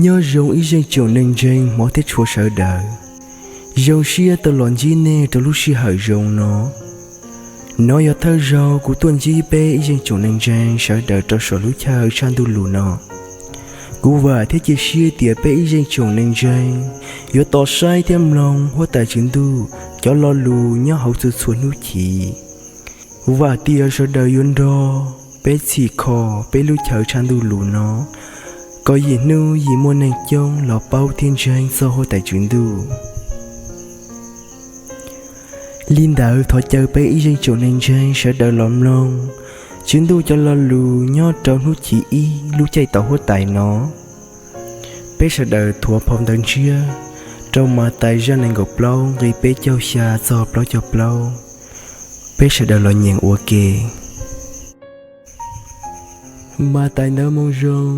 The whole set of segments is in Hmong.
Nyob zoo ib zeej tsoom neeg ntseeg hmov thiab tshua sawv daws. Zoo siab tau los ntsib nej rau lub sij hawm zoo no. Nov yog thawj zaug kuv tuaj ntsib peb ib zeej tsoom neeg ntseeg sawv daws rau saum lub chaw tshaj ntuj lus no. Kuv vam thiab cia siab tias peb ib zeej tsoom neeg ntseeg yuav tos saib thiab mloog huab tais Tswv Ntuj cov lo lus nyob hauv txhua txhua hnub chiv. Vam tias sawv daws yuav nrog peb txhim kho peb lub chaw tshaj ntuj lus no kom yim hnub yim muaj neeg coob los paub thiab ntseeg txog huab tais Tswv Ntuj. Li ntawd thov caw peb ib zeej tsoom neeg ntseeg sawv daws los mloog Tswv Ntuj cov lo lus nyob rau hnub chiv ib lub caij tau huab tais no. Peb sawv daws thuav phau ntawv ntshiab rau Mathais zaj nees nkaum plaub nqe peb caug xya txog plaub caug plaub. Peb sawv daws los nyeem ua ke. Mathais ntawv moo zoo.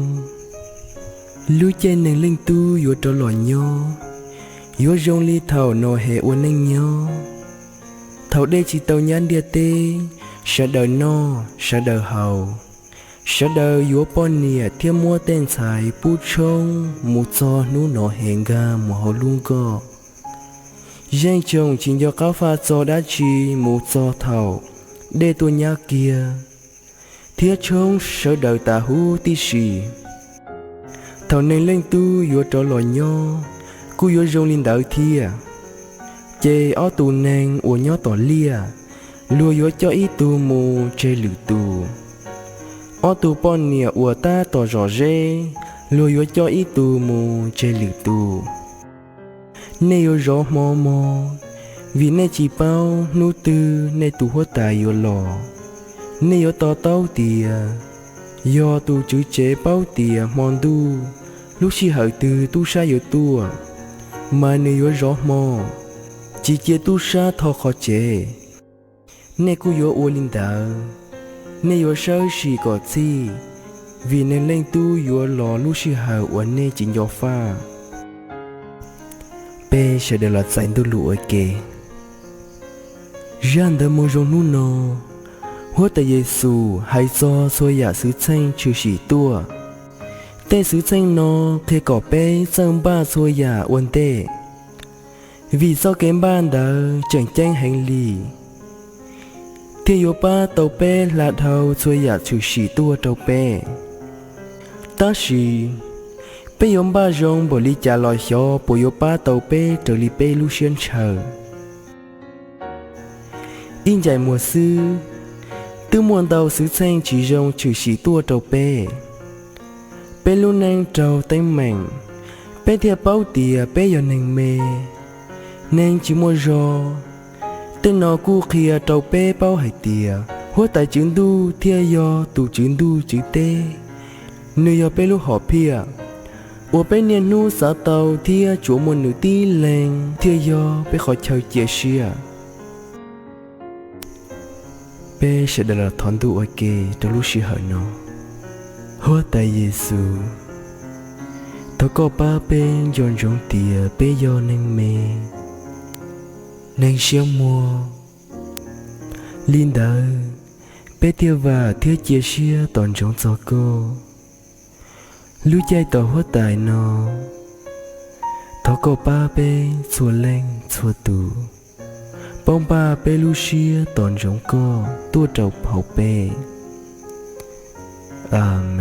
Lub caij Neeg Leej Tub yuav rov los nyob yuav zoo li thaum Nos Hes ua neej nyob. Thaum dej tsis tau nyab ntiaj teb, sawv daws noj, sawv daws haus, sawv daws yuav poj niam thiab muab tej ntxhais pub tshoob mus txog hnub Nos Hes nkag mus hauv lub nkoj. Zeej tsoom tsis nco qab faj txog dab tsi mus txog thaum dej tuaj nyab kiag thiab tshoob sawv daws tas huv tib si. Thaum Neeg Leej Tub yuav rov los nyob kuj yuav zoo li ntawd thiab. Ces ob tug neeg uas nyob tom liaj, luag yuav coj ib tug mus tseg lwm tus. Ob tug poj niam uas tab tom zom zeb, luag yuav coj ib tug mus tseg lwm tus. Nej yuav zov hmo mog, vim nej tsis paub hnub twg nej tus huab tais yuav los. Nej yuav to taub tias yog tus tswv tsev paub tias hmo ntuj lub sij hawm twg tub sab yuav tuaj, mas nws yuav zov hmo, tsis cia tub sab tho qhov tsev. Nej kuj yuav ua li ntawd. Nej yuav sawb sim kom txhij, vim Neeg Leej Tub yuav los lub sij hawm uas nej tsis nco faj. Peb sawv daws los txais Ntuj lus ua ke. Zaj ntawv moo zoo hnub no, huab tais Yexus hais txog txhua yam xwv txheej tshwm sim tuaj. Tej xwv txheej no qhia kom peb txawj npaj txhua yam ua ntej, vim txoj kev npaj ntawd tseem ceeb heev li, thiaj yuav pab tau peb hla dhau txhua yam tshwm sim tuaj rau peb. Tab sis, peb yuav npaj zoo npaum li cas los xyov puas yuav pab tau peb raws li peb lub siab ntshaw. Ib ncaim muag xwb, twb muaj ntau xwv txheej tsis zoo tshwm sim tuaj rau peb. Peb lub neej raug teeb meem, peb thiaj paub tias peb yog neeg me, neeg tsis muaj zog. Tej no kuj qhia rau peb paub hais tias huab tais Tswv Ntuj thiaj yog tus Tswv Ntuj Tswv teb, nws yog peb lub hom phiaj uas peb niaj hnub xav tau thiab tsuas muaj nws tib leeg thiaj yog peb qhov chaw cia siab. Peb sawv daws los thov Ntuj ua ke rau lub sij hawm no. Huab tais Yexus, thov koj pab peb nco ntsoov tias peb yog neeg me, neeg siab muag. Li ntawd, peb thiaj vam thiab cia siab tos ntsoov txog koj. Lub caij tos huab tais no, thov koj pab peb txhua leej txhua tus, paub npaj peb lub siab tos ntsoov koj tuaj rau hauv peb. Amees.